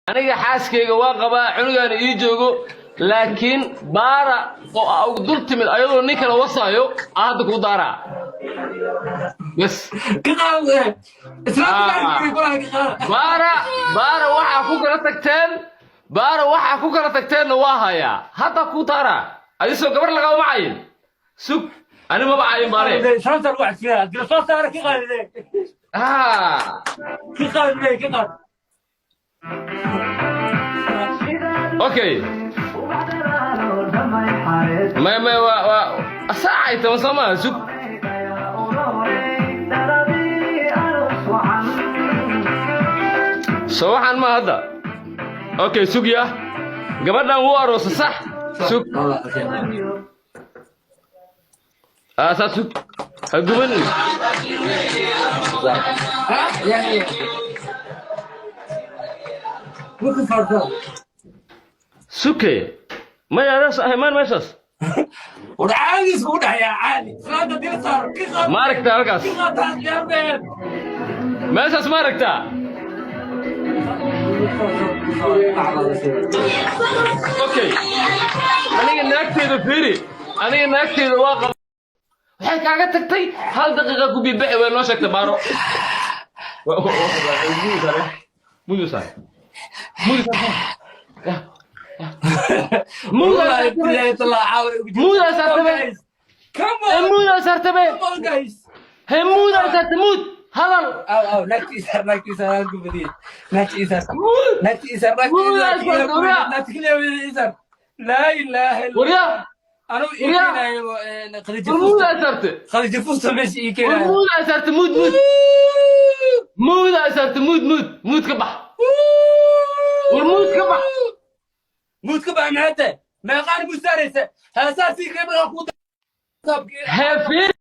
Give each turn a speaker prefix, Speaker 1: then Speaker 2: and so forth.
Speaker 1: Aniga xaaskayga waa qabaa, cunugaana ii joogo, laakiin Baara oo aa ugu dul timid ayadoo nin kala wasaayo aa hadda kuu daaraa bes.
Speaker 2: Ka qaad islaamka kulaha ka qaad.
Speaker 1: Baara, Baara, waxaa ku kala tagteen, Baara, waxaa ku kala tagteenna waa hayaa. Hadda kuu daaraa. Adisoo gabar lagama cayin. Sug, ani maba cayin baare.
Speaker 2: Islaamta lagu casfiyaa dila soo saara, ka qaad.
Speaker 1: Ah.
Speaker 2: Ka qaad, ka qaad.
Speaker 1: Okay, maya, maya, waa saacay 10, soo maaha? Sug. So waxaan ma hadda. Okay, sug ya. Gabadhan wuu aroosa, sax? Sug. Ah, saa sug, ha gubanin.
Speaker 2: Ha ya ya, muku fardo.
Speaker 1: Suke, maya, adaas ahay maan meeshaas.
Speaker 2: War caadi iskugu dhaxyaa, caadi islaamta dila saaro, ka qaad.
Speaker 1: Ma aragtaa halkaas?
Speaker 2: Ka qaad taas diyaar.
Speaker 1: Meeshaas ma aragtaa? Okay, aniga naagteeda fiiri, aniga naagteeda waa qaba. Waxay kaaga tagtay hal daqiiqa ku bibaxi way noo sheegtay. Baaro, mudu saar, mudu saar,
Speaker 2: والله بالله طلع عاور.
Speaker 1: Muudaa saartay.
Speaker 2: Come on.
Speaker 1: Muudaa saartabe.
Speaker 2: Come on, guys.
Speaker 1: He, muudaa saarta, muud hadal.
Speaker 2: Aw aw, naagtiisa, naagtiisa aan ku badiyay, naagtiisa.
Speaker 1: Muud.
Speaker 2: Naagtiisa,
Speaker 1: Muudaa
Speaker 2: naagtiisa.
Speaker 1: saarta, waryaa.
Speaker 2: Naagtiisa, laa ilaaha illa.
Speaker 1: Waryaa.
Speaker 2: Anu ii
Speaker 1: Waryaa.
Speaker 2: keenayo Khadiija.
Speaker 1: War
Speaker 2: Fusta.
Speaker 1: muudaa saarte.
Speaker 2: Khadiija Fusta meesha ii
Speaker 1: War
Speaker 2: keenayo.
Speaker 1: muudaa saarte, muud, muud, muudaa saarte, muud, muud, muud ka bax. War muud ka bax.
Speaker 2: Muud ka bax, maxay tahay? Meeqaan muud saaraysa? Heesaa sii qiimaha ku
Speaker 1: Hee, fiiri.